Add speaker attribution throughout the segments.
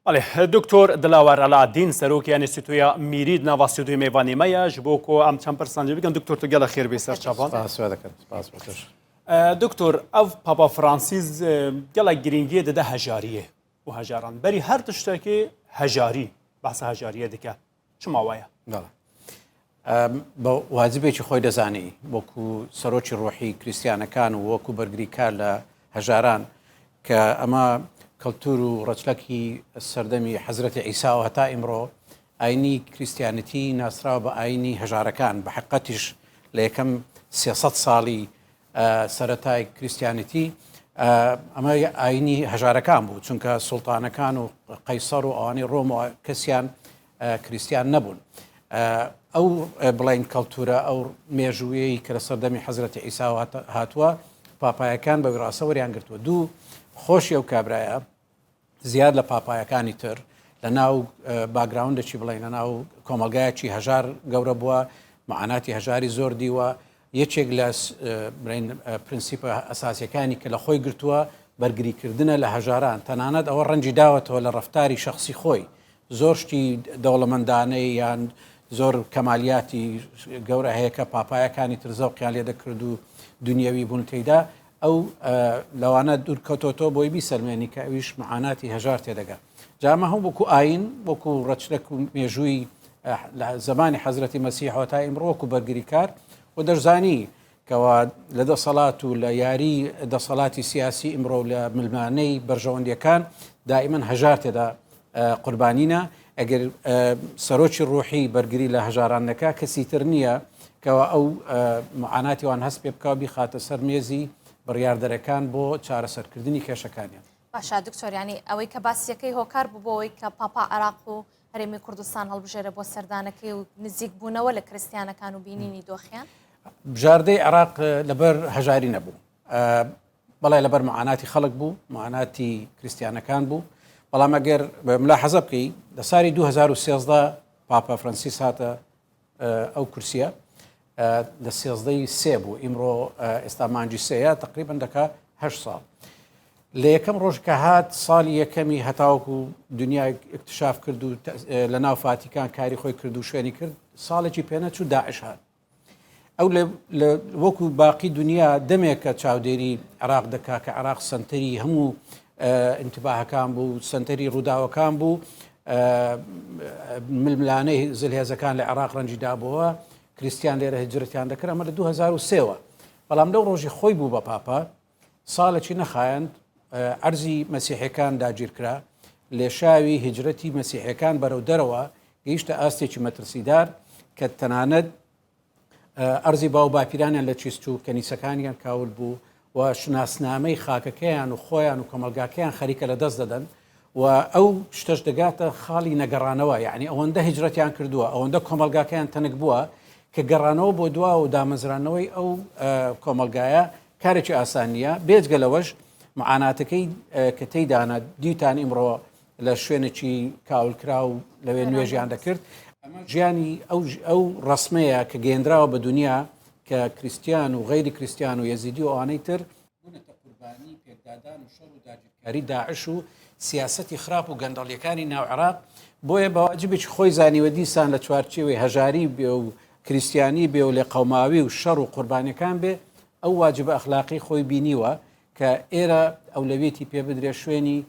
Speaker 1: بەڵێ دکتۆر دلاوەر عەلائەدین سەرۆکی ئەنستیتۆیا میری ناڤا ستۆدیۆی مێڤانی مەیە ji بۆ کو ئەم چەند پرسان جێ بکەن دکتۆر تو گەلە خێر بێ سەر چاوان.
Speaker 2: سپاس دەکەم سپاس بۆ تۆش.
Speaker 1: دکتۆر ئەv پاپا فرانسیس gelek girîngiyê dide hejariyê û hejaran berî her tiştekê hejarî behsa hejariyê dike çima weye?
Speaker 2: بەڵێ بە واجبێکی خۆی دەزانی وەکو سەرۆکی ڕۆحی کریسیانەکان و وەکو بەرگریکار لە هەژاران کە ئەمە کەلتور و ڕەچلەکی سەردەمی حەزرەتی عیساوە هەتا ئیمڕۆ ئاینی کریسیانەتی ناسراوە بە ئاینی هەژارەکان بە حقەتیش لە یەکەم 300 ساڵی سەرەتای کریسیانەتی ئەمە ئاینی هەژارەکان بوو چونکە سوڵتانەکان و قەیسەر و ئەوانەی ڕۆم و کەسیان کریستیان نەبوون. ئەو بڵین کەڵتورە ئەو مێژوویەی کە لە سەردەمی حەزرەتی عیساوە هاتووە پاپایەکان بە ویڕاسە وەریان گرتووە دوو خۆشی ئەو کابرایە زیاد لە پاپایەکانی تر لە ناو background ێکی بڵین لە ناو کۆمەلگایەکی هەژار گەورە بووە معاناتی هەژاری زۆر دیوە یەکێک لە بڵێین پرنسیپە ئەساسیەکانی کە لە خۆی گرتووە بەرگریکردنە لە هەژاران تەنانەت ئەوە ڕەنجی داوەتەوە لە ڕەفتاری شەخسی خۆی زۆر شتی دەوڵەمەندانەی یان زۆر کەمالیاتی گەورە هەیە کە پاپایەکانی تر زەوقیان لێ دەکرد و دنیاوی بوون تێیدا ئەو لەوانە دوورکەوتۆتەوە بۆی بیسەلمێنی کە ئەویش معاناتی هەژار تێدەگا جا ئەمە هەم وەکو ئاین وەکو ڕەچلەک و مێژووی لە زمانی حەزرەتی مەسیحەوە تا ئیمڕۆ وەکو بەرگریکار و دەشزانی کەوا لە دەسەڵات و لە یاری دەسەڵاتی سیاسی ئیمڕۆ لە ملمانەی بەرژەوەندیەکان دائیمەن هەژار تێدا قوربانینە ئەگەر سەرۆکی ڕوحی بەرگری لە هەژاران نەکا کەسی تر نییە کەوا ئەو معاناتی وان هەست پێ بکا و بیخاتە سەر مێزی بڕیاردەرەکان بۆ چارەسەرکردنی کێشەکانیان.
Speaker 3: باشە دکتۆر یانی ئەوەی کە باسیەکەی هۆکار بوو بۆ ئەوەی کە پاپا عێراق و هەرێمی کوردستان هەڵبژێرە بۆ سەردانەکەی و نزیک بوونەوە لە کریستیانەکان و بینینی دۆخیان؟
Speaker 2: بژاردەی عێراق لەبەر هەژاری نەبوو بەڵێ لەبەر معاناتی خەڵک بوو معاناتی کریستیانەکان بوو بەڵام ئەگەر ملاحەزە بکەی لە ساری 2013 پاپا فرەنسیس هاتە ئەو کورسیە لە سێزدەی سێ بوو ئیمڕۆ ئێستا مانگی سێیە تقریبن دەکا هه ساڵ لە یەکەم ڕۆژ کە هات ساڵی یەکەمی هەتاوەکو دنیای اکتشاف کرد و لە ناو فاتیکان کاری خۆی کرد و شوێنی کرد ساڵێکی پێنەچوو داعش هات ئەو وەکو باقی دنیا دەمێکە چاودێری عراق دەکا کە عراق سنتەری هەموو انتباهەکان بوو سنتەری ڕووداوەکان بوو ململانێی زلهێزەکان لە عێراق ڕەنجی دابەوە، کریستیان لێرە هیجرەتیان دەکرد، ئەمە لە 2003 وە. بەڵام لەو ڕۆژی خۆی بوو بە پاپا، ساڵێکی نەخایاند ئەرزی مەسیحیەکان داگیرکرا، لێشاوی هیجرەتی مەسیحیەکان بەرەو دەرەوە گەیشتە ئاستێکی مەترسیدار کە تەنانەت ئەرزی باو باپیرانیان لە چیست و کەنیسەکانیان کاول بوو و شوناسنامەی خاکەکەیان و خۆیان و کۆمەڵگاکەیان خەریکە لە دەست دەدەن و ئەو شتەش دەگاتە خاڵی نەگەڕانەوە یعنی ئەوەندە هیجرەتیان کردووە ئەوەندە کۆمەڵگاکەیان تەنک بووە کە گەڕانەوە بۆ دوا و دامەزرانەوەی ئەو کۆمەڵگایە کارێکی ئاسان نییە بێجگە لەوەش معاناتەکەی کە تێیدانە دیتان ئیمڕۆ لە شوێنێکی کاولکراو لەوێ نوێژیان دەکرد ئەمە ژیانی ئەو ئەو ڕسمەیە کە گەێنراوە بە دنیا کە کریسیان و غەیری کریسیان و یەزیدی و ئەوانەی تر بوونەتە قوربانی پێکدادان و شەڕ و داگیرکاری داعش و سیاسەتی خراپ و گەندەڵیەکانی ناو عێراق بۆیە بە واجبێکی خۆی زانیوە دیسان لە چوارچێوەی هەژاری بێ و کریسیانی بێ و لێقەوماوی و شەڕ و قوربانیەکان بێ ئەو واجبە ئەخلاقی خۆی بینیوە کە ئێرە ئەولەویەتی پێ بدرێ شوێنی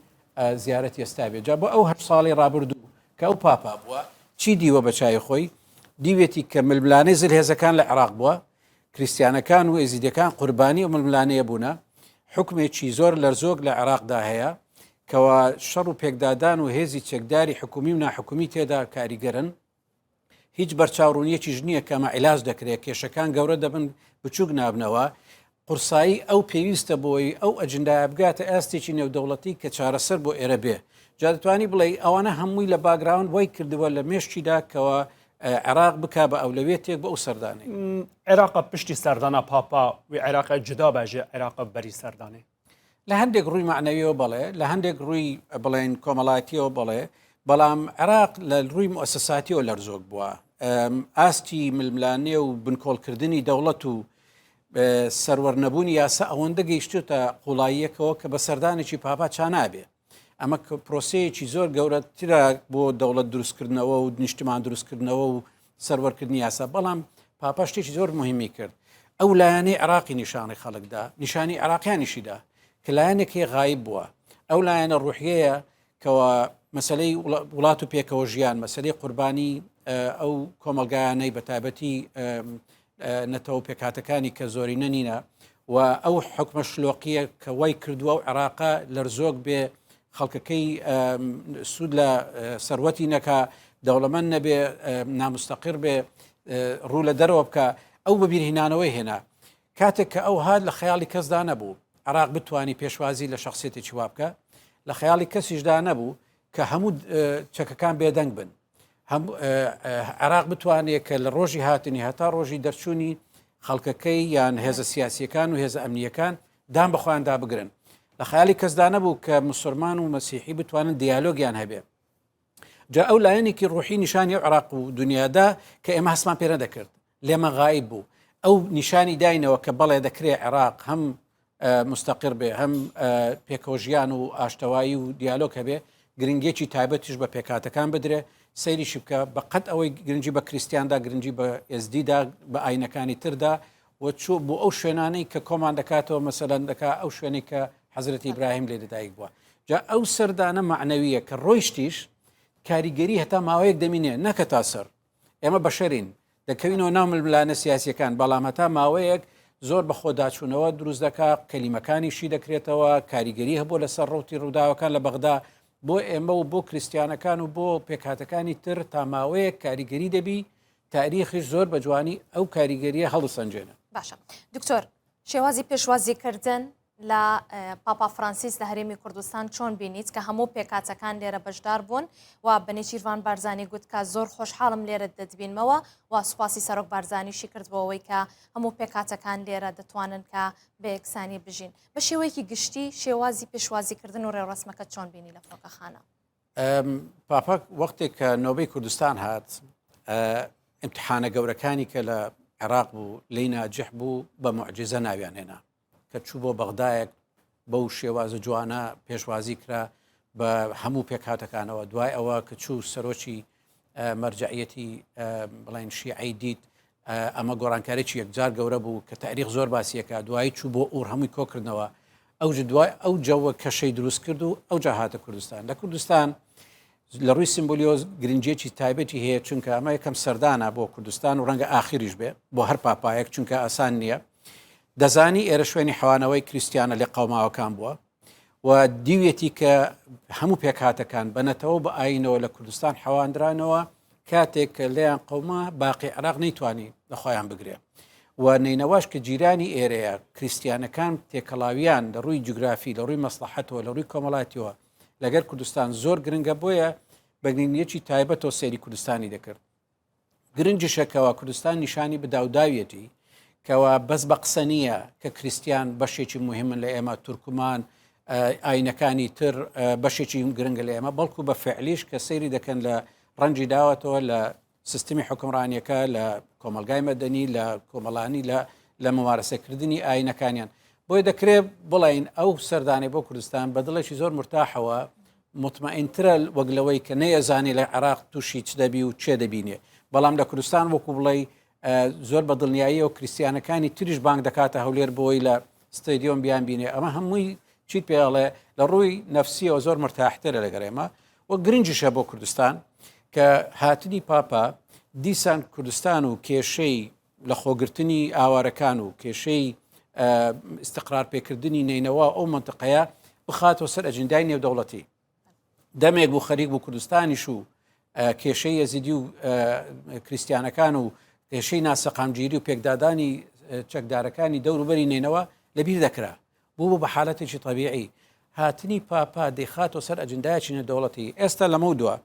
Speaker 2: زیارەتی ئێستا بێ جا بۆ ئەو هەشت ساڵی ڕابردوو کە ئەو پاپا بووە چی دیوە بە چاوی خۆی دیوێتی کە ململانێی زلهێزەکان لە عێراق بووە کریستیانەکان و ئێزیدەکان قوربانی و ململانێیە بوونە حکمێکی زۆر لەرزۆک لە عێراقدا هەیە کەوا شەڕ و پێکدادان و هێزی چەکداری حکومی و ناحکومی تێدا کاریگەرن هیچ بەرچاوڕوونیەکیش نییە کە ئەمە عیلاج دەکرێت کێشەکان گەورە دەبن بچووک نابنەوە قورسایی ئەو پێویستە بۆی ئەو ئەجندایە بگاتە ئاستێکی نێودەوڵەتی کە چارەسەر بۆ ئێرە بێ جا دەتوانی بڵێ ئەوانە هەمووی لە background وای کردووە لە مێشکیدا کەەوە عێراق بک بە ئەولەوێتێک بۆ ئەو سەردانەی.
Speaker 1: عێراق پشتی سەردانا پاپا وی عێراق جودا بەژێ عێراق بەری سەردانێ.
Speaker 2: لە هەندێک ڕووی مەعنەویەوە بەڵێ، لە هەندێک ڕووی بڵێن کۆمەڵایەتیەوە بەڵێ، بەڵام عێراق لە ڕووی موئەسەساتیەوە لەرزۆک بووە. ئاستی ململانێ و بنکۆڵکردنی دەوڵەت و سەروەر نەبوونی یاسا ئەوەندە گەیشتوتە قوڵاییەکەوە کە بە سەردانێکی پاپا چا نابێ. ئەمە پرۆسەیەکی زۆر گەورەترە بۆ دەوڵەت دروستکردنەوە و نیشتمان دروستکردنەوە و سەروەرکردنی یاسا بەڵام پاپا شتێکی زۆر مهمی کرد ئەو لایەنەی عراقی نیشانی خەڵکدا نیشانی عراقیانیشیدا کە لایەنێک هەیە غایب بووە ئەو لایەنە ڕوحیەیە کەوا مەسلەی وڵات و پێکەوە ژیان مەسلەی قوربانی ئەو کۆمەلگایانەی بە تایبەتی نەتەوە پێکهاتەکانی کە زۆرینە نینە و ئەو حکومە شلۆقیە کە وای کردووە و عێراقە لەرزۆک بێ خەڵکەکەی سوود لە سەروەتی نەکا دەوڵەمەند نەبێ نامستەقر بێ ڕوو لە دەرەوە بکە ئەو بەبیرهینانەوەی هێنا کاتێک کە ئەو هات لە خەیاڵی کەسدا نەبوو عراق بتانی پێشوازی لە شخصێتێکی وا بکە لە خەیاڵی کەسیشدا نەبوو کە هەموو چەکەکان بێدەنگ بن عێراق بتوانێت کە لە ڕۆژی هاتنی هەتا ڕۆژی دەرچوونی خەڵکەکەی یان هێزە سیاسیەکان و هێزە ئەمنیەکان دان بە خۆیاندا بگرن لە خەیاڵی کەسدا نەبوو کە مسلمان و مەسیحی بتوانن دیالۆگیان هەبێ جا ئەو لایەنێکی ڕوحی نیشانی عراق و دنیادا کە ئێمە هەستمان پێ نەدەکرد لێمە غایب بوو ئەو نیشانی داینەوە کە بەڵێ دەکرێ عێراق هەم مستەقر بێ هەم پێکەوەژیان و ئاشتەوایی و دیالۆگ هەبێ گرنگێکی تایبەتیش بە پێکاتەکان بدرێ سەیریشی بکە بە قەت ئەوەی گرنگی بە کریسیاندا گرنگی بە ئێزدیدا بە ئاینەکانی تردا و چوو بۆ ئەو شوێنانەی کە کۆمان دەکاتەوە مەسەلەن دەکا ئەو شوێنەی کە حەزرەتی ئیبراهیم لێ لەدایک بووە جا ئەو سەردانە معنەویە کە ڕۆیشتیش کاریگەری هەتا ماوەیەک دەمینێ نەکە تا سەر ئێمە بەشەرین دەکەوینەوە ناو ململانە سیاسیەکان بەڵام هەتا ماوەیەک زۆر بە خۆداچوونەوە دروست دەکا کەلیمەکانیشی دەکرێتەوە کاریگەری هەبوو لەسەر ڕوتی ڕووداوەکان لە بەغدا بۆ ئێمە و بۆ کریسیانەکان و بۆ پێکهاتەکانی تر تا ماوەیەک کاریگەری دەبی تاریخیش زۆر بە جوانی ئەو کاریگەریە هەڵسەنجێنە.
Speaker 3: باشە دکتۆر شێوازی پێشوازیکردن لە پاپا فرانسیس لە هەرێمی کوردستان چۆن بینیت کە هەموو پێکاتەکان لێرە بەشدار بوون و بە نێچیرڤان بارزانی گوت کە زۆر خۆشحاڵم لێرە دەتبینمەوە و سوپاسی سەرۆک بارزانیشی کرد بۆ ئەوەی کە هەموو پێکاتەکان لێرە دەتوانن کە بە یەکسانی بژین بە شێوەیەکی گشتی شێوازی پێشوازیکردن و ڕێوڕەسمەکە چۆن بینی لە فڕۆکەخانە؟
Speaker 2: پاپا وەختێک کە نۆبەی کوردستان هات ئیمتحانە گەورەکانی کە لە عێراق بوو لی ناجح بوو بە معجزە ناویان هێنا کە چوو بۆ بەغدایەک بەو شێوازە جوانە پێشوازی کرا بە هەموو پێکهاتەکانەوە دوای ئەوە کە چوو سەرۆکی مەرجعیەتی بڵین شیعی دیت ئەمە گۆڕانکاریی یەکجار گەورە بوو کە تاریخ زۆر باسیەکە دوایی چوو بۆ ئور هەمووی کۆکردنەوە ئەو دوای ئەو جەوە کەشەی دروست کرد و ئەو جا هاتە کوردستان لە کوردستان لە ڕووی سیمبولیۆ گرنگێکی تایبەتی هەیە چونکە ئەمە یەکەم سەردانە بۆ کوردستان و ڕەنگە ئاخیریش بێ بۆ هەر پاپایەک چونکە ئاسان نییە دەزانی ئێرە شوێنی حەوانەوەی کریسیانە لێ قەوماوەکان بووە و دیوێتی کە هەموو پێکهاتەکان بە نەتەوە بە ئاینەوە لە کوردستان حەواندرانەوە کاتێک کە لێیان قەوما باقی عراق نەیتوانی لە خۆیان بگرێ و نەینەواش کە جیرانی ئێرەیە کریسیانەکان تێکەڵاویان لە ڕووی جوگرافی لە ڕووی مەسلحەتەوە لە ڕووی کۆمەڵاتیەوە لەگەر کوردستان زۆر گرنگە بۆیە بەگرنگیەکی تایبەتەوە سەیری کوردستانی دەکرد گرنگیشە کەوا کوردستان نیشانی بدا و داویەتی کەوا بەس بە قسە نییە کە کریسیان بەشێکی مهمن لە ئێمە تورکمان ئاینەکانی تر بەشێکی گرنگە لە ئێمە بەڵکو بە فعلیش کە سەیری دەکەن لە ڕەنجی داوەتەوە لە سیستمی حکومڕانیەکە لە کۆمەلگای مەدەنی لە کۆمەڵانی لە لە ممارەسەکردنی ئاینەکانیان بۆیە دەکرێت بڵین ئەو سەردانەی بۆ کوردستان بە دڵێکی زۆر مرتاحەوە مطمئنترە وەک لەوەی کە نەیەزانی لە عێراق تووشی چ دەبی و چێ دەبینێ بەڵام لە کوردستان وەکو بڵێ زۆر بە دڵنیاییەوە کریسیانەکانی تریش بانگ دەکاتە هەولێر بۆی لە ستەدیۆم بیان بینێ ئەمە هەمووی چی پێڵێ لە ڕووی نەفسیەوە زۆر مرتاحترە لەگەڵ ئێمە و گرنگیشە بۆ کوردستان کە هاتنی پاپا دیسان کوردستان و کێشەی لە خۆگرتنی ئاوارەکان و کێشەی ئیستقرار پێکردنی نەینەوا ئەو منطقەیە بخاتەوە سەر ئەجندای نێودەوڵەتی دەمێک بوو خەریک بوو کوردستانیش و کێشەی یەزیدی و کریسیانەکان و کێشەی ناسەقامگیری و پێکدادانی چەکدارەکانی دەوروبەری نینەوە لەبیر دەکرا بوو بە حالەتێکی تەبیعی. هاتنی پاپا دەیخاتەوە سەر ئەجندایەکی نێودەوڵەتی. ئێستا لەمەو دوا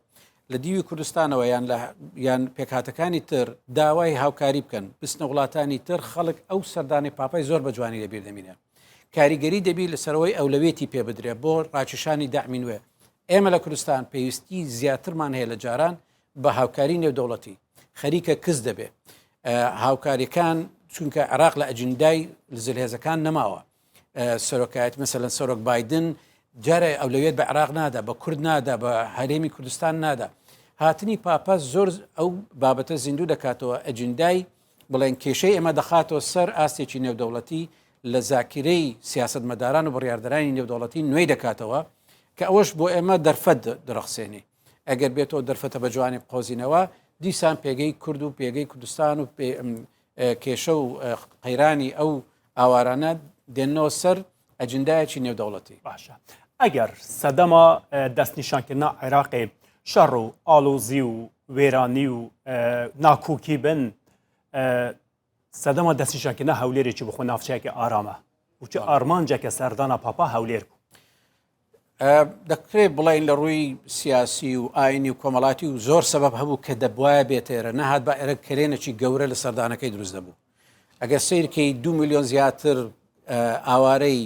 Speaker 2: لە دیوی کوردستانەوە یان لە یان پێکهاتەکانی تر داوای هاوکاری بکەن بچنە وڵاتانی تر خەڵک ئەو سەردانەی پاپای زۆر بە جوانی لەبیر دەمینێ. کاریگەری دەبی لەسەرەوەی ئەولەوێتی پێ بدرێ بۆ ڕاکێشانی دەعمی نوێ. ئێمە لە کوردستان پێویستی زیاترمان هەیە لە جاران بە هاوکاری نێودەوڵەتی خەریکە کز دەبێ هاوکاریەکان چونکە عێراق لە ئەجندای زلهێزەکان نەماوە سەرۆکایەت مەسەلەن سەرۆک بایدن جارێ ئەولەویەت بە عێراق نادا، بە کورد نادا، بە هەرێمی کوردستان نادا. هاتنی پاپا زۆر ئەو بابەتە زیندوو دەکاتەوە، ئەجندای بڵێن کێشەی ئێمە دەخاتەوە سەر ئاستێکی نێودەوڵەتی لە زاکیرەی سیاسەتمەداران و بڕیاردەرانی نێودەوڵەتی نوێی دەکاتەوە کە ئەوەش بۆ ئێمە دەرفەت دەڕەخسێنێ. ئەگەر بێتەوە دەرفەتە بە جوانی بقۆزینەوە، دیسان پێگەی کورد و پێگەی کوردستان و کێشە و قەیرانی ئەو ئاوارانە دێنەوە سەر ئەجندایەکی نێودەوڵەتی.
Speaker 1: باشە ئەگەر سەدەما دەستنیشانکردنا عێراقێ شەڕ و ئاڵۆزی و وێرانی و ناکۆکی بن سەدەما دەستنیشانکردنا هەولێرێ چی بخۆ ناوچەیەکی ئارامە و چ ئارمانجەکە سەردانا پاپا هەولێر بوو؟
Speaker 2: دەکرێت بڵین لە ڕووی سیاسی و ئاینی و کۆمەڵاتی و زۆر سەبەب هەبوو کە دەبواە بێتە ئێرە نەهات بە ئێرە کەلێنێکی گەورە لە سەردانەکەی دروست دەبوو ئەگەر سیرکەی دو میلیۆن زیاتر ئاوارەی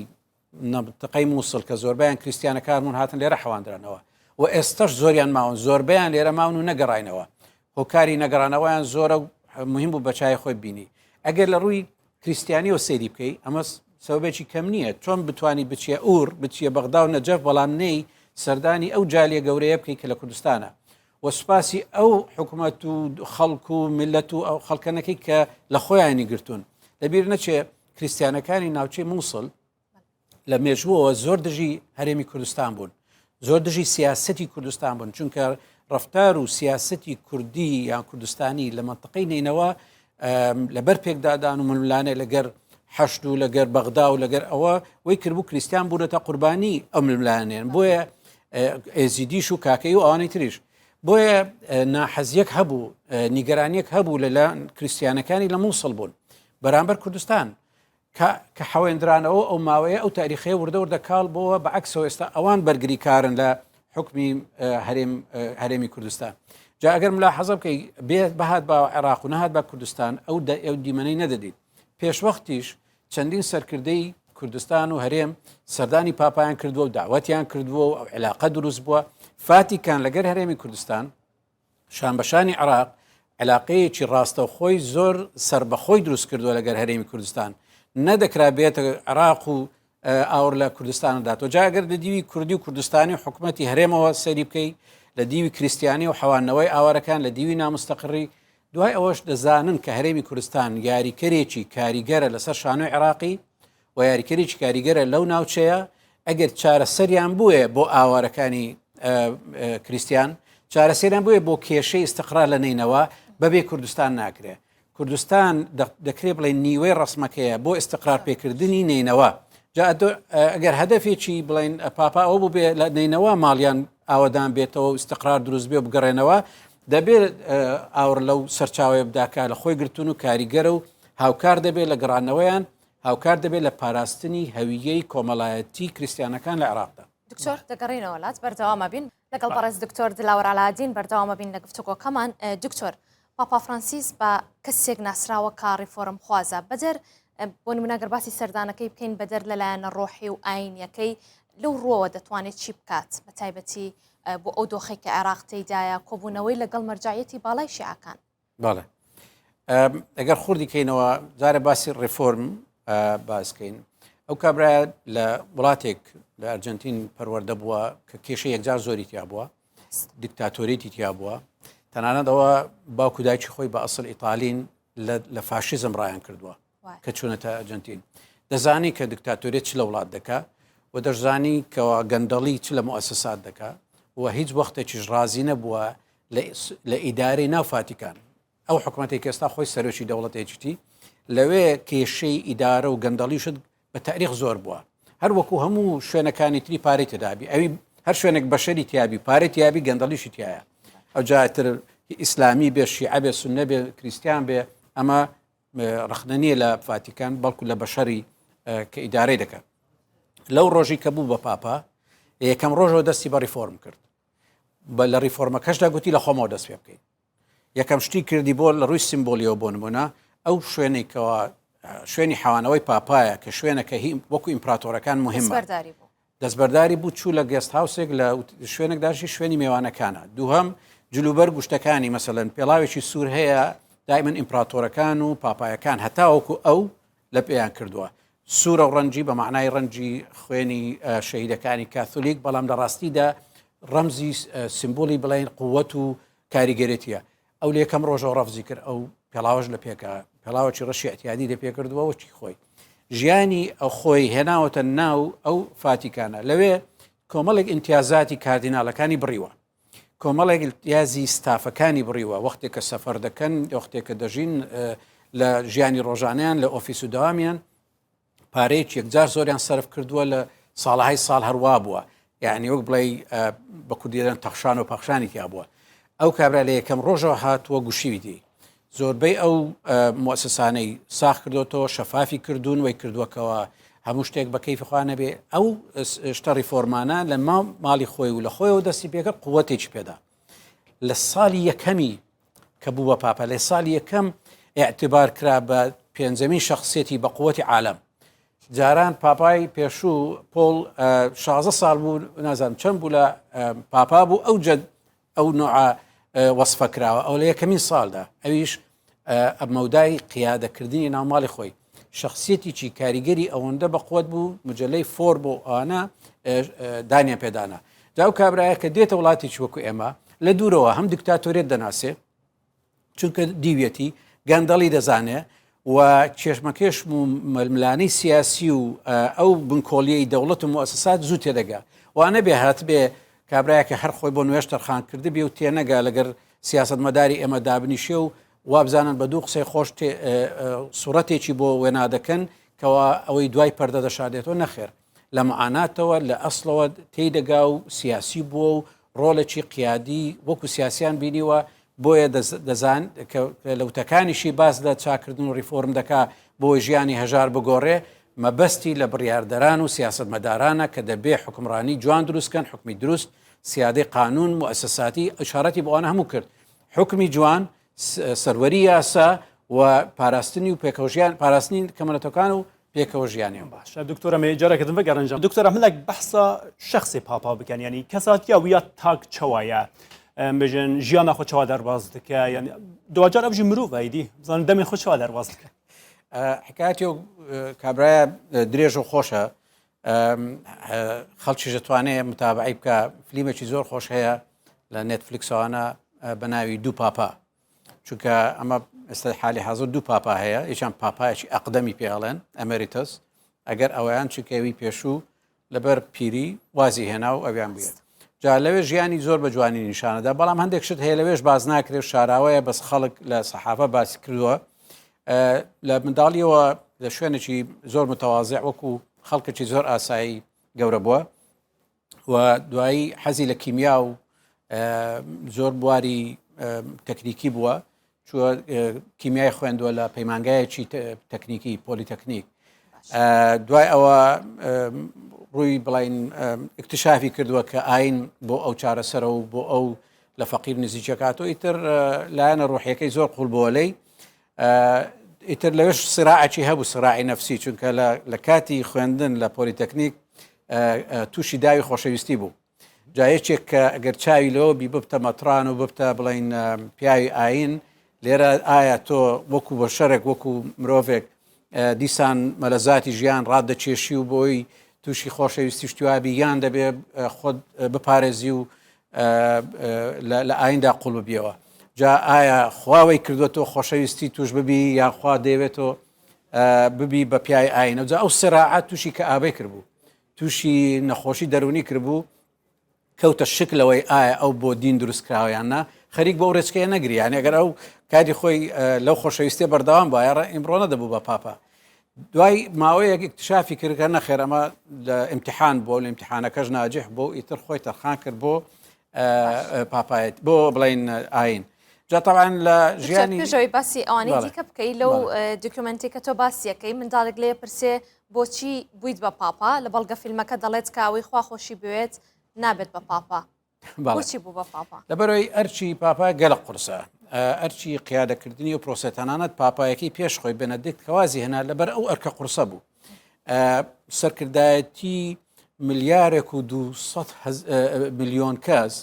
Speaker 2: نەتقەی مووسڵ کە زۆربیان کریسیانەکان بوون هاتن لێرە حەواندرانەوە و ئێستش زۆریان ماون زۆربیان لێرە ماون و نەگەڕینەوە هۆکاری نەگەڕانەوەیان زۆرە و مهم بوو بەچای خۆی بینی ئەگەر لە ڕووی کریسیانیەوە سەیری بکەی ئەمە سەبەبێکی کەم نییە چۆن بتانی بچیە ئور بچیە بەغدا و نەجەف بەڵام نەی سەردانی ئەو جالیە گەورەیە بکەی کە لە کوردستانە و سوپاسی ئەو حکوومەت و خەڵک و میلەت و ئەو خەڵکەنەکەی کە لە خۆیانی گرتوون لەبیر نەچێ کریسیانەکانی ناوچەی مووسڵ لە مێژووەوە زۆر دژی هەرێمی کوردستان بوون زۆر دژی سیاستی کوردستان بوون چونکە ڕفتار و سیاستی کوردی یان کوردستانی لە منطقەی نینەوە لەبەر پێکدادان و ململانێ لەگەر حەشد و لەگەر بەغدا و لەگەر ئەوە وی کردبوو کریسیان بوونەتە قوربانی ئەو ململانێن بۆیە ئێزیدیش و کاکەی و ئەوانەی تریش بۆیە ناحەزیەک هەبوو نیگەرانیەک هەبوو لەلا کریسیانەکانی لە مووسڵ بوون بەرامبەر کوردستان کە کە حەوێندرانەوە ئەو ماوەیە ئەو تاریخەیە وردە وردە کاڵ بۆوە بە عەکسەوە ئێستا ئەوان بەرگریکارن لە حکمی هەرێم هەرێمی کوردستان جا ئەگەر ملاحەزە بکەی بێ بەهات با عێراق و نەهات بە کوردستان ئەو ئەو دیمەنەی نەدەدیت پێشوەختیش چەندین سەرکردەی کوردستان و هەرێم سەردانی پاپایان کردووە و داوەتیان کردووە و ئەو علاقە دروست بووە فاتیکان لەگەر هەرێمی کوردستان شانبەشانی عێراق علاقەیەکی ڕاستەوخۆی زۆر سربەخۆی دروست کردووە لەگەر هەرێمی کوردستان نەدەکرا بێتە عێراق و ئاور لە کوردستان داتەوە جاگەر لە دیوی کوردی و کوردستانی و حکوومەتتی هەرێمەوە سەری بکەی لە دیوی کریسیانی و حەوانەوەی ئاوارەکان لە دیوی نامستەقڕی دوای ئەوەش دەزانن کە هەرێمی کوردستان یاریکەرێکی کاریگەرە لەسەر شانۆی عێراقی و یاریکەرێکی کاریگەرە لەو ناوچەیە ئەگەر چارەسەریان بووێ بۆ ئاوارەکانی کریسیان چارەسەریان بووێ بۆ کێشەی ئستقرار لە نینەوە بەبێ کوردستان ناکرێ کوردستان دەکرێ بڵێ نیوەی ڕسمەکەیە بۆ ئستقرار پێکردنی نینەوە جا ئەگەر هەدەفێکی بڵین پاپا ئەو بوو بێ لە نینەوە ماڵیان ئاوەدان بێتەوە و استقرار دروست بێ بگەڕێنەوە دەبێت ئاوڕ لەو سەرچاوەیە بداکە لە خۆی گرتون و کاریگەرە و هاوکار دەبێت لە گەڕانەوەیان هاوکار دەبێت لە پاراستنی هەویەی کۆمەڵایەتی کریسیانەکان لە عێراقدا.
Speaker 3: دکتۆر دەگەڕینەوە لات بەردەوامە بین لەگەڵ بەڕێز دکتۆر دلاوەر عەلائەدین بەردەوامە بین لە گفتوگۆکەمان دکتۆر پاپا فرانسیس بە کەسێک ناسراوە کە ڕیفۆرم خوازە بەدەر بۆ نمونە گەر باسی سەردانەکەی بکەین بەدەر لەلایەنە ڕۆحی و ئاینیەکەی لەو ڕووەوە دەتوانێت چی بکات بە تایبەتی بۆ ئەو دۆخێک کە عێراق تێیدایە کۆبوونەوەی لەگەڵ مەرجعیەتی باڵای شیعەکان
Speaker 2: بەڵێ ئەگەر خوردی کەینەوە جارە باسی ڕێفۆرم باسکەین ئەو کابرا لە وڵاتێک لە ئەرجنتین پەروەردە بووە کە کێشە یەکجار زۆری تیا بووە دیکتاتۆریتی تیا بووە تەنانەتەوە باوکو دایکی خۆی بە ئەسڵ ئیتالین لە فاشیزم ڕایان کردووە کە چوونەتە ئەرجنتین دەزانی کە دیکتاتۆریت چ لە وڵات دەکا و دەشزانی کەوا گەندەڵی چ لە موئەسەسات دەکا و هیچ وەختێکیش ڕازی نەبووە لە ئیدارەی ناو فاتیکان ئەو حکوومەتێک ئێستا خۆی سەرۆکی دەوڵەتێکیتی لەوێ کێشەی ئیدارە و گەندەڵیشت بە تاریخ زۆر بووە هەر وەکو هەموو شوێنەکانی تری پارەی تێدابی ئەوی هەر شوێنێک بەشەری تیابی پارەی تیابی گەندەڵیشی تایە ئەو جاتر ئیسلامی بێ شیعە بێ سنە بێ کریسیان بێ ئەمە ڕەخنە نییە لە فاتیکان بەڵکو لە بەشەری کە ئیدارەی دەکات لەو ڕۆژی کە بوو بە پاپا یەکەم ڕۆژەوە دەستی بە ڕیفۆرم کرد بە لە ڕیفۆرمەکەشدا گوتی لە خۆمەوە دەست پێ بکەین یەکەم شتی کردی بۆ لە ڕووی سیمبولیەوە بۆ نمونە ئەو شوێنێکەوە شوێنی حەوانەوەی پاپایە کە شوێنەکە هی وەکو ئیمپراتۆرەکان مهمە دەستبەرداری بوو چوو لە guest house ێک لە شوێنێک داشی شوێنی مێوانەکانە دووهەم جلوبەرگ و شتەکانی مەسەلەن پێڵاوێکی سوور هەیە دایمەن ئیمپراتۆرەکان و پاپایەکان هەتاوەکو ئەو لە پێیان کردووە. سوورە و ڕەنجی بە مەعنای ڕەنجی خوێنی شەهیدەکانی کاثۆلیک، بەڵام لە ڕاستیدا ڕەمزی سیمبولی بڵێن قووەت و کاریگەرێتیە. ئەو لە یەکەم ڕۆژەوە ڕەفزی کرد ئەو پێڵاوەش لە پێکا، پێڵاوەکی ڕەشی ئەتیادی لە پێ کردووە وەکی خۆی ژیانی ئەو خۆی هێناوەتە ناو ئەو فاتیکانە. لەوێ کۆمەڵێک ئیمتیازاتی کاردیناڵەکانی بڕیوە. کۆمەڵێک ئیمتیازی ستافەکانی بڕیوە وەختێک کە سەفەر دەکەن، وەختێک کە دەژین لە ژیانی ڕۆژانەیان لە ئۆفیس و دەوامیان پارەیەکی یەکجار زۆریان سەرف کردووە لە ساڵەهای ساڵ هەروا بووە یعنی وەک بڵێ بە کوردیدەن تەخشان و پەخشانی تیا بووە ئەو کابرا لە یەکەم ڕۆژەوە هاتووە گوشیویتی زۆربەی ئەو موسسانەی ساخ کردوتەوە شەفافی کردوون وی کردووەکەوە هەموو شتێک بە کەیفی خوا نەبێ ئەو شتە ڕیفۆرمانە لە ماڵی خۆی و لە خۆیەوە دەستی پێکرد قوتێکی پێدا لە ساڵی یەکەمی کە بوو بە پاپا لە ساڵی یەکەم اعتبار کرا بە پێنجەمین شخصیەتی بە قوتی عالم جاران پاپای پێشوو پۆل 16 ساڵ بوو نازانم چەند بوو لە پاپا بوو ئەو جد ئەو نوعە وەسفە کراوە ئەو لە یەکەمین ساڵدا ئەویش مەودای قیادەکردنی ناو ماڵی خۆی شخصیەتێکی کاریگەری ئەوەندە بەقوت بوو مجلەی فۆر بۆ ئەوانە دانیان پێدانا جا ئەو کابرایە کە دێتە وڵاتێکی وەکو ئێمە لە دوورەوە هەم دیکتاتۆریەت دەناسێ چونکە دیویەتی گەندەڵی دەزانێ و کێشمەکێشم و ململانەی سیاسی و ئەو بنکۆڵیەی دەوڵەت و موسسات زوو تێدەگا وانە بێ هاتبێ کابراایەکە هەر خۆی بۆ نوێش تەرخان کردبێ و تێنەگا لەگەر سیاستمەداری ئێمە دابنیشێ و وابزانن بە دوو قسەی خۆش سوڕەتێکی بۆ وێنا دەکەن کەوا ئەوەی دوای پەردە دەشاردێتەوە نەخێر لە معاناتەوە لە ئەسڵەوە تێی دەگا و سیاسی بووە و ڕۆڵێکی قیادی وەکو سیاسیان بینیوە بۆیە دەزان کە لە وتەکانیشی باس لە چاکردن و ڕیفۆرم دەکا بۆ ژیانی هەژار بگۆڕێ مەبەستی لە بڕیاردەران و سیاسەتمەدارانە کە دەبێ حوکمڕانی جوان دروست کەن حوکمی دروست سیادەی قانون موئەسەساتی ئیشارەتی بۆ ئەوانە هەموو کرد حوکمی جوان سەروەری یاسا و پاراستنی و پێکەوەژیان پاراستنی کەمەنەتەکان و پێکەوە ژیانیان.
Speaker 1: باشە دکتۆر ئەمێ جارێکە دن بگەڕنجم دکتۆر ئەملک بەحسا شخصی پاپا بکەن یعنی کەساتیا ویا تاک چوایە بێژن ژیانە خۆ چوا دەرباز دکە یعنی دواجار ئەبژی مرۆڤ ئایدی بزانن دەمێ خۆ چوا دەرباز دکە.
Speaker 2: حکایەتی و کابرایە درێژ و خۆشە خەڵکی دەتوانێت متابعی بکە فلیمێکی زۆر خۆش هەیە لە نێتفلیکسەوانە بە ناوی دوو پاپا چونکە ئەمە ئێستا حالی حاضر دوو پاپا هەیە یەکیان پاپایەکی ئەقدەمی پێڵێن emeritus ئەگەر ئەویان چونکەوی پێشوو لەبەر پیری وازی هێنا و ئەویان بووە جا لەوێ ژیانی زۆر بە جوانی نیشانەدا بەڵام هەندێک شت هەیە لەوێش باز ناکرێت شاراوەیە بەس خەڵک لە سەحافە باسی کردووە لە منداڵیەوە لە شوێنێکی زۆر متەوازع وەکو خەڵکێکی زۆر ئاسایی گەورە بووە و دوایی حەزی لە کیمیا و زۆر بواری تەکنیکی بووە چوە کیمیای خوێندووە لە پەیمانگایەکی تەکنیکی پۆلیتەکنیک دوای ئەوە ڕووی بڵین اکتشافی کردووە کە ئاین بۆ ئەو چارەسەرە و بۆ ئەو لە فەقیر نزیکەکاتەوە ئیتر لایەنە ڕۆحیەکەی زۆر قوڵ بۆ لەی ئیتر لەوێش سراعەکی هەبوو سراعی نەفسی چونکە لە کاتی خوێندن لە پۆلیتەکنیک تووشی داوی خۆشەویستی بوو جا یەکێک کە ئەگەر چاوی لەوە بی ببتە مەتران و ببتە بڵین پیاوی ئاین لێرە ئایا تۆ وەکو بە شەرێک وەکو مرۆڤێک دیسان مەلەزاتی ژیان ڕادەکێشی و بۆی تووشی خۆشەویستی شتیوابی یان دەبێ خۆت بپارێزی و لە ئایندا قوڵ ببیەوە جا ئایا خواوەی کردووە تۆ خۆشەویستی توش ببی یان خوا دەیەوێت تۆ ببی بە پیای ئاینە جا ئەو سراعات تووشی کە ئابەی کردبوو تووشی نەخۆشی دەرونی کردبوو کەوتە شک لەوەی ئایا ئەو بۆ دین دروست کراوە یان نا خەریک بۆ ڕێچکەیە نەگری یان ئەگەر ئەو کاری خۆی لەو خۆشەویستێ بەردەوام بایە ئیمڕۆ نەدەبوو بە پاپا دوای ماوەیەک اکتشافی کرد کە نەخێر ئەمە لە ئیمتحان بووە لە ئیمتحانەکەش ناجح بۆ ئیتر خۆی تەرخان کرد بۆ پاپایەت بۆ بڵین ئاین جا طبعا لە ژیانی
Speaker 3: پێشەوەی باسی ئەوانەی دیکە بکەی لەو دۆکیومنتی کە تۆ باسیەکەی منداڵێک لێ پرسێ بۆچی بوویت بە پاپا لە بەڵگە فیلمەکە دەڵێت کە ئەوەی خوا خۆشی بوێت نابێت بە پاپا بۆچی بوو بە پاپا؟
Speaker 2: لەبەرئەوەی ئەرکی پاپا گەلەک قورسە، ئەرکی قیادەکردنی و پرۆسەی تەنانەت پاپایەکەی پێش خۆی بەنەدیکت کە وازی هێنا لەبەر ئەو ئەرکە قورسە بوو. سەرکردایەتی ملیارێک و 200 ملیۆن کەس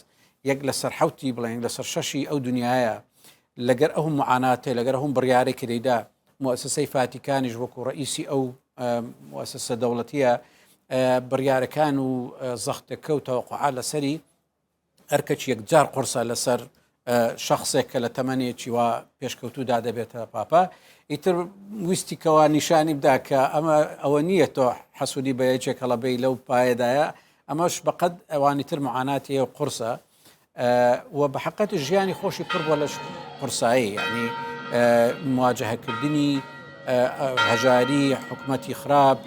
Speaker 2: یەک لەسەر حوتی بڵێن لەسەر شەشی ئەو دنیاە لەگەر ئەو معاناتێ لەگەر هەم بڕیارێک کە دەیدا موسسەی فاتیکانیش وەکو ڕئیسی ئەو. موسسە دەوڵەتیە بڕیارەکان و زەختەکە و تەوەقعات لەسەری ئەرکەکی یەکجار قورسە لەسەر شخصێک کە لە تەمەنێکی وا پێشکەوتوودا دەبێتە پاپا ئیتر ویستی کەوا نیشانی بدا کە ئەمە ئەوە نییە تۆ حەسوودی بە یەکێک هەڵەبەی لەو پایەدایە ئەمەش بەقەد ئەوانی تر معاناتی و قورسە و بە حقەت ژیانی خۆشی پڕ بووە لە قورسایی یعنی مواجهەکردنی هەژاری حکومەتی خراپ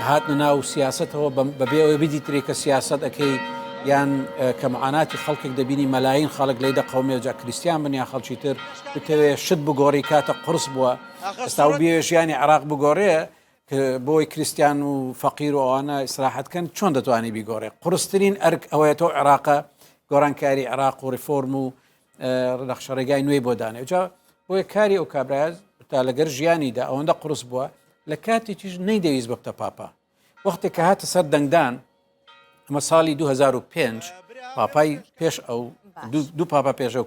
Speaker 2: هاتنە ناو سیاستەوە بەبێ ئەوەی بدیترێ کە سیاست ئەەکەی یان کە معاناتی خەڵکێک دەبینی مەلاین خەڵک لی دەقەومێ جا کریسیان بن یان خەڵکی تر بتەوێ شت بگۆڕی کاتە قرس بووە ئێستا و بێ ژیانی عراق بگۆڕێ بۆی کریسیان و فەقیر و ئەوانە ئیسراحەت کەن چۆن دەتوانانی بیگۆڕێ قرسترین ئەرک ئەوەیە تۆ عێراقە گۆڕانکاری عێراق و ریفۆرم و نەخشەڕێگای نوێی بۆ دانێ جا بۆیە کاری ئەو کابرایە تا لەگەر ژیانیدا ئەوەندە قرس بووە لە کاتێکیش نەیدەویست ببتە پاپا وەختێک کە هاتە سەر دەنگدان ئەمە ساڵی 2005 پاپای پێش ئەو دوو پاپا پێشەو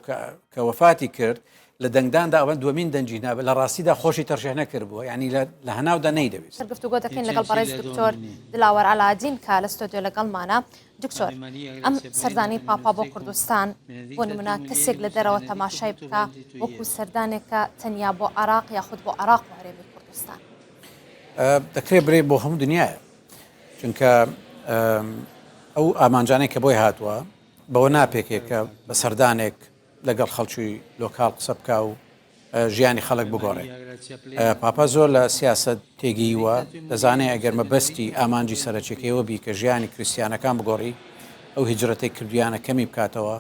Speaker 2: کە وەفاتی کرد لە دەنگداندا ئەوە دووەمین دەنگی نابێت لە ڕاستیدا خۆشی تەرشێح نەکردبووە یعنی لە هەناودا نەیدەویست.
Speaker 3: گفتوگۆ دەکەین لەگەڵ بەڕێز دکتۆر دلاوەر عەلادین کە لە ستۆدیۆ لەگەڵمانە. دکتۆر ئەم سەردانی پاپا بۆ کوردستان بۆ نمونە کەسێک لە دەرەوە تەماشای بکە وەکو سەردانێکە تەنیا بۆ عراق یاخود بۆ عراق و هەرێمی کوردستان؟
Speaker 2: دەکرێت برێ بۆ هەموو دنیاە چونکە ئەو ئامانجانەی کە بۆی هاتووە بەوە ناپێکێ کە بە سەردانێک لەگەڵ خەڵکی لۆکاڵ قسە بکا و ژیانی خەڵک بگۆڕێ. پاپا زۆر لە سیاسەت تێگەیوە، دەزانێ ئەگەر مەبەستی ئامانجی سەرەکیەکەی ئەوە بی کە ژیانی کریستیانەکان بگۆڕی، ئەو هیجرەتەی کردویانە کەمی بکاتەوە،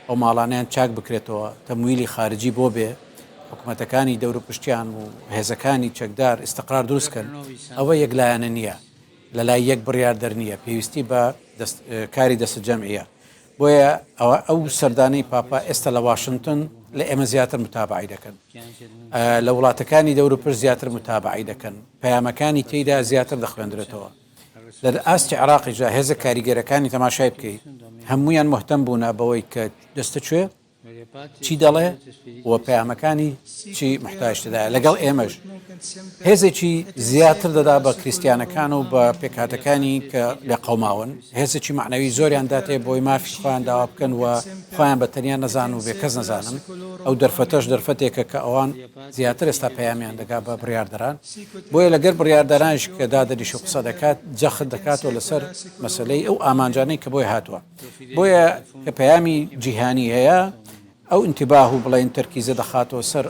Speaker 2: ئەو ماڵانەیان چاک بکرێتەوە، تەمویلی خارجی بۆ بێ، حکومەتەکانی دەوروپشتیان و هێزەکانی چەکدار ئیستقرار دروست کەن، ئەوە یەکلایەنە نییە، لەلای یەک بڕیاردەر نییە، پێویستی بە کاری دەستەجەمعیە. بۆیە ئەوە ئەو سەردانەی پاپا ئێستا لە واشنتن لە ئێمە زیاتر متابعی دەکەن لە وڵاتەکانی دەوروپشت زیاتر متابعی دەکەن پەیامەکانی تێیدا زیاتر دەخوێندرێتەوە لە ئاستی عراقیشدا هێزە کاریگەرەکانی تەماشای بکەیت هەمویان مهتەم بوونە بەوەی کە دەستە کوێ چی دەڵێ و پەیامەکانی چی محتاج تێدایە لەگەڵ ئێمەش هێزێکی زیاتر دەدا بە کریسیانەکان و بە پێکهاتەکانی کە لە قەوماون هێزێکی معنەوی زۆریان داتێ بۆی مافی خۆیان داوا بکەن و خۆیان بە تەنیا نەزان و بێکەس نەزانن ئەو دەرفەتەش دەرفەتێکە کە ئەوان زیاتر ئێستا پەیامیان دەگا بە بڕیاردەران بۆیە لەگەر بڕیاردەرانیش کە دادەنیش و قسە دەکات جەخت دەکاتەوە لەسەر مەسلەی ئەو ئامانجانەی کە بۆی هاتووە بۆیە کە پەیامی جیهانی هەیە ئەو ئینتیباه و بڵێن تەرکیزە دەخاتەوە سەر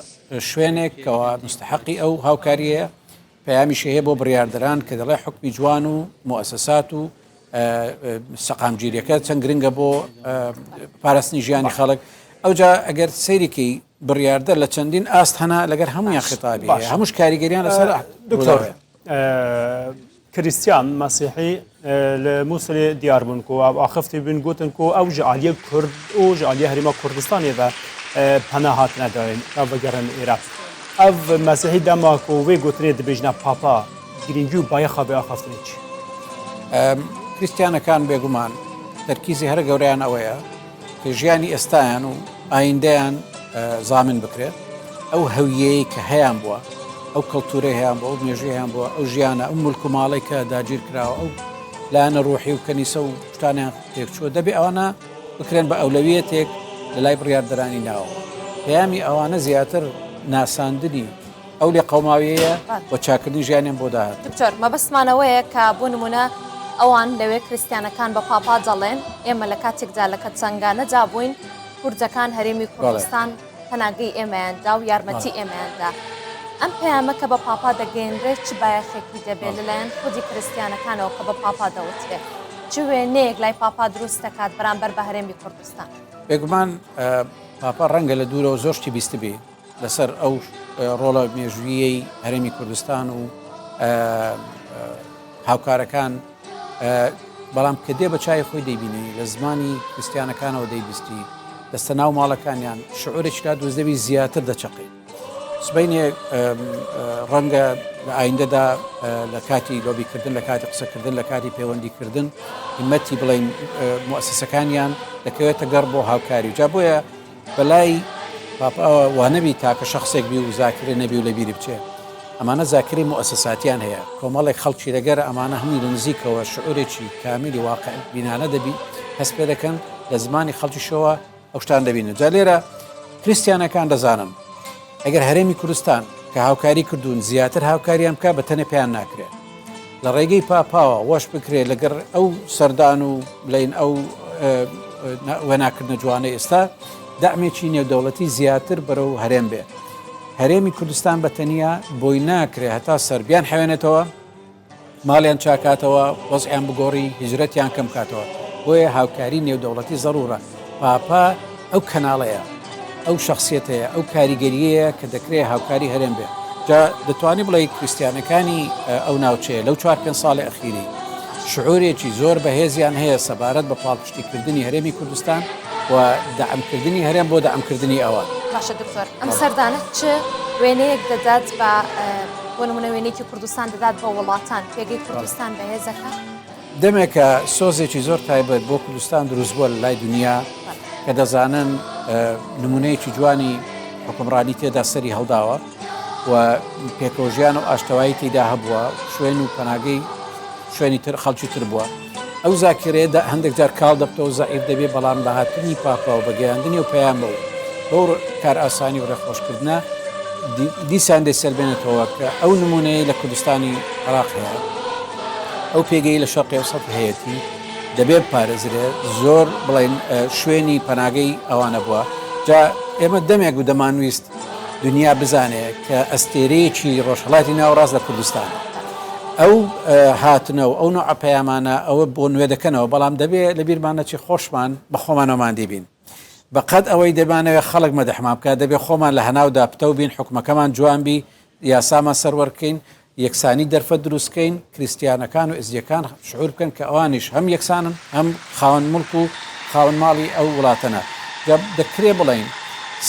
Speaker 2: شوێنێک کەوا مستحقی ئەو هاوکاریەیە پەیامیشی هەیە بۆ بڕیاردەران کە دەڵێ حکمی جوان و موسسات و سەقامگیریەکە چەند گرنگە بۆ پاراستنی ژیانی خەڵک ئەوجا ئەگەر سەیرێکی بڕیاردەر لە چەندین ئاست هەنا لەگەر هەمویان خەتابی هەمووش کاریگەریان لەسەر
Speaker 1: دکتۆر کریستیان مەسیحی لە موسڵێ دیار بوون کو ئەو ئاخفتی بوون گوتن کو ئەو ji aliyê Kurd û ji aliyê Herêma Kurdistanê ve pena hatine dayîn ew vegerin Îraq. Ev mesîhî dema ku wê gotinê dibêjine Papa girîngî û bayexa vê axaftinê çi?
Speaker 2: کریستیانەکان بێگومان تەرکیزی هەرە گەورەیان ئەوەیە کە ژیانی ئێستایان و ئایندەیان زامن بکرێت ئەو هەویەی کە هەیان بووە ئەو کەلتورەی هەیان بووە ئەو مێژووی هەیان بووە ئەو ژیانە ئەو ملک و ماڵێک کە داگیر کراوە ئەو لایەنە ڕوحی و کەنیسە و شتانیان تێکچووە دەبێ ئەوانە بکرێن بە ئەولەویەتێک لە لای بڕیاردەرانی ناوەوە پەیامی ئەوانە زیاتر ناساندنی ئەو لێقەوماویەیە و چاکردنی ژیانیان بۆ داهاتوو.
Speaker 3: دکتۆر مەبەستمان ئەوەیە کە بۆ نمونە ئەوان لەوێ کریستیانەکان بە پاپا دەڵێن ئێمە لە کاتێکدا لە کە تەنگانەدا بووین کوردەکان هەرێمی کوردستان پەناگەی ئێمەیان دا و یارمەتی ئێمەیان دا ئەم پەیامە کە بە پاپا دەگەیەنرێت چ بایەخێکی دەبێت لەلایەن خودی کریستیانەکانەوە کە بە پاپا دەوترێت چ وێنەیەک لای پاپا دروست دەکات بەرامبەر بە هەرێمی کوردستان؟
Speaker 2: بێگومان پاپا ڕەنگە لە دوورەوە زۆر شتی بیستبێ لەسەر ئەو ڕۆڵە مێژوویەی هەرێمی کوردستان و هاوکارەکان بەڵام کە دێ بە چای خۆی دەیبینی لە زمانی کریسیانەکانەوە دەیبیستی دەستە ناو ماڵەکانیان شعورێکی لا دروست دەبی زیاتر دەچەقی سبینێ ڕەنگە لە ئایندەدا لە کاتی لۆبیکردن لە کاتی قسەکردن لە کاتی پەیوەندیکردن هیمەتی بڵین موسسەکانیان دەکەوێتە گەڕ بۆ هاوکاری جا بۆیە بەلای پاپاوە وانەبی تاکە شخصێک بی و زاکرە نەبی و لەبیری بچێ. ئەمانە زاکرەی موئەسەساتیان هەیە، کۆمەڵێک خەڵکی لەگەرە ئەمانە هەمووی لە نزیکەوە شعورێکی کامیلی واقع بینانە دەبی هەست پێ دەکەن لە زمانی خەڵکیشەوە ئەو شتان دەبینن. جا لێرە کریستیانەکان دەزانن ئەگەر هەرێمی کوردستان کە هاوکاری کردوون زیاتر هاوکاریان بکە بە تەنێ پێیان ناکرێت لە ڕێگەی پاپاوە وەش بکرێت لەگەر ئەو سەردان و بڵین ئەو وێناکردنە جوانە ئێستا دەعمێکی نێودەوڵەتی زیاتر بەرەو هەرێم بێ. هەرێمی کوردستان بە تەنیا بۆی ناکرێ هەتا سەر بیان حەوێنێتەوە، ماڵیان چاکاتەوە، وەزعیان بگۆڕی، هیجرەتیان کەم کاتەوە. بۆیە هاوکاری نێودەوڵەتی زەڕوڕە. پاپا ئەو کەناڵەیە، ئەو شەخسیەتەیە، ئەو کاریگەریەیە کە دەکرێ هاوکاری هەرێم بێ. جا دەتوانی بڵێی کریستیانەکانی ئەو ناوچەیە لەو چوار پێنج ساڵی ئەخیری شعورێکی زۆر بەهێزیان هەیە سەبارەت بە پاڵپشتیکردنی هەرێمی کوردستان و دەعمکردنی هەرێم بۆ دەعمکردنی ئەوان.
Speaker 3: باشە دکتۆر ئەم سەردانە چ وێنەیەک دەدات بە بۆ نمونە وێنەیەکی کوردستان دەدات بە وڵاتان پێگەی کوردستان بەهێزەکە؟
Speaker 2: دەمێکە سۆزێکی زۆر تایبەت بۆ کوردستان دروست بووە لە لای دنیا کە دەزانن نمونەیەکی جوانی حکومڕانی تێدا سەری هەڵداوە و پێکەوەژیان و ئاشتەوایی تێدا هەبووە شوێن و پەناگەی شوێنی تر خەڵکی تر بووە ئەو زاکرەیە هەندێک جار کاڵ دەبتەوە زەعیف دەبێ بەڵام بە هاتنی پاپا و بە گەیاندنی و پەیامە و بەو کارئاسانی و ڕێخۆشکردنە دیسان دەیسەلمێنێتەوە کە ئەو نمونەیە لە کوردستانی عێراق هەیە ئەو پێگەی لە شەرقی ئەوسەت هەیەتی دەبێ بپارێزرێ زۆر بڵین شوێنی پەناگەی ئەوانە بووە جا ئێمە دەمێک و دەمانویست دنیا بزانێ کە ئەستێرەیەکی ڕۆژهەڵاتی ناوەڕاست لە کوردستانە. ئەو هاتنە و ئەو نوعە پەیامانە ئەوە بۆ نوێ دەکەنەوە، بەڵام دەبێ لە بیرمان نەچێ خۆشمان بە خۆمانەوە ماندی بین. بە قەد ئەوەی دەمانەوێ خەڵک مەدحمان بکات، دەبێ خۆمان لە هەناودا پتەو بین، حوکمەکەمان جوان بی، یاسامان سەروەر بکەین، یەکسانی دەرفەت دروست بکەین، کریستیانەکان و ئێزدییەکان شعور بکەن کە ئەوانیش هەم یەکسانن، هەم خاوەن موڵک و خاوەن ماڵی ئەو وڵاتەنە. جا دەکرێ بڵێین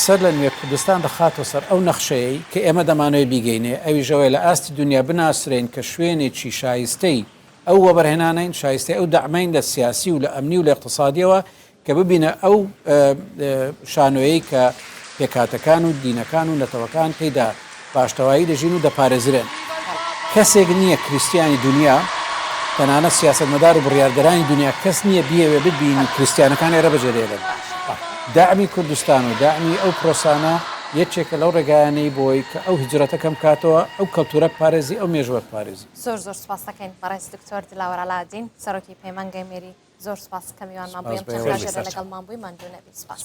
Speaker 2: سەر لە نوێ کوردستان دەخاتەوە سەر ئەو نەخشەیەی کە ئێمە دەمانەوێ بیگەینێ، ئەویش ئەوەیە لە ئاستی دونیا بناسرێین کە شوێنێکی شایستەی ئەو وەبەرهێنانەین، شایستەی ئەو دەعمەین لە سیاسی و لە ئەمنی و لە ئیقتسادییەوە کە ببینە ئەو شانۆیەی کە پێکهاتەکان و دینەکان و نەتەوەکان تێیدا بە ئاشتەوایی دەژین و دەپارێزرێن. کەسێک نییە کریستیانی دونیا، تەنانەت سیاسەتمەدار و بڕیاردەرانی دونیا کەس نییە بیەوێ ببینی کریستیانەکان ئێرە بەجێ دێلن. دەعمی کوردستان و دەعمی ئەو پرۆسانە یەکێکە لەو ڕێگایانەی بۆی کە ئەو هیجرەتە کەم بکاتەوە، ئەو کەلتورە بپارێزی، ئەو مێژووە بپارێزی.
Speaker 3: زۆر زۆر سوپاس دەکەین بەڕێز دکتۆر دلاوەر عەلائەدین سەرۆکی پەیمانگای مێری. زۆر سپاس کە میوانمان بووی ئەم چەند کاژێرە لەگەڵمان بووی ماندوو نەبی سپاس.